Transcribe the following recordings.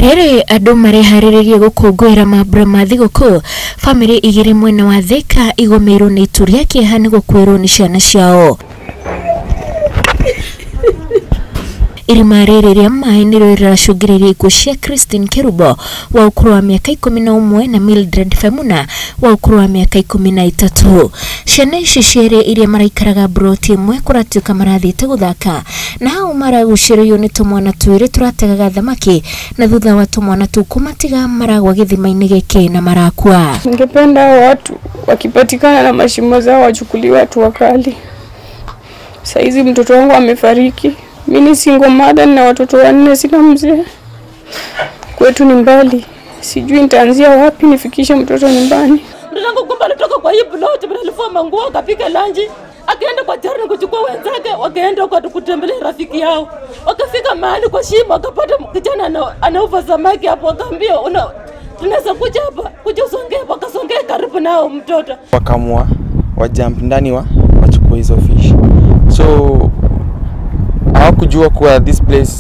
Rĩrĩ andũ mareharĩrĩria gũkũngũĩra mambura ma thigũkũ, bamĩrĩ igĩrĩ mwena wa Thika igũmĩirwo nĩ itu rĩa kĩeha nĩ gũkuĩrwo nĩ ciana ciao. Irima rĩrĩ rĩa maĩ nĩrĩo rĩracũngĩrĩirie ikuũ cia Christine Kerubo wa ũkũrũ wa mĩaka 11 na Mildred Femuna wa ũkũrũ wa mĩaka 13. Ciana ici cierĩ iria maraikaraga mburoti ĩmwe kũratuĩka marathiĩte gũthaka na hau maragucĩrĩirio nĩ tũmwana twĩrĩ tũrategaga thamaki na thutha wa tũmwana tũu kũmatiga maragwa gĩthima-inĩ gĩkĩ na marakua. Ningependa watu wakipatikana na mashimo zao wachukuliwe hatua kali. Saizi mtoto wangu amefariki. Mimi ni single mother na watoto 4, sina mzee. Kwetu ni mbali. Sijui nitaanzia wapi nifikishe mtoto nyumbani. Mtoto wangu kumbe alitoka kwa hii plot, alifua manguo, akapika lunch, akaenda kwa jirani kuchukua wenzake, wakaenda kwa kutembelea rafiki yao. Wakafika mahali kwa shimo, akapata kijana anauza samaki hapo, akaambia una tunaweza kuja hapa, kuja usongee, wakasongea karibu nao mtoto. Wakamua wa jump ndani wachukue hizo fish. So hawakujua kuwa this place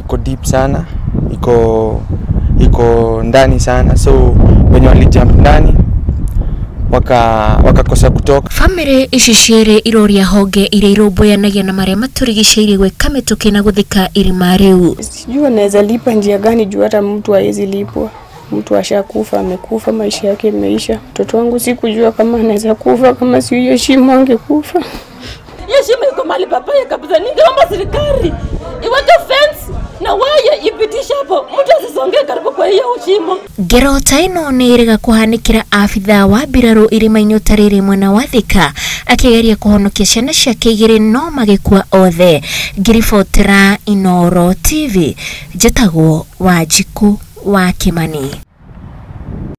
iko deep sana, iko ndani sana, so wenye walijump ndani wakakosa kutoka. Family ici cierĩ iroria honge iria irũmbũyanagia na marĩa matũrigicĩirie gwĩka mĩtũkĩ na gũthika irima rĩu. Sijui anaweza lipa njia gani juu hata mtu hawezi lipwa. Mtu ashakufa, amekufa, maisha yake imeisha. Mtoto wangu sikujua kama anaweza kufa, kama si hiyo shimo angekufa. Hiyo shimo iko mahali papaya kabisa. Ningeomba serikali iweke fence na waya ipitishe hapo, mtu asisongee karibu kwa hiyo shimo. Ngero ta ĩno nĩ ĩrĩga kũhanĩkĩra abithaa wa mbirarũ irima-inĩ ũtarĩrĩ mwena wa Thika akĩgeria kũhonokia ciana ciake igĩrĩ no magĩkua othe. Ngĩribotera Inooro TV, njĩtagwo Wanjikũ wa Kimani.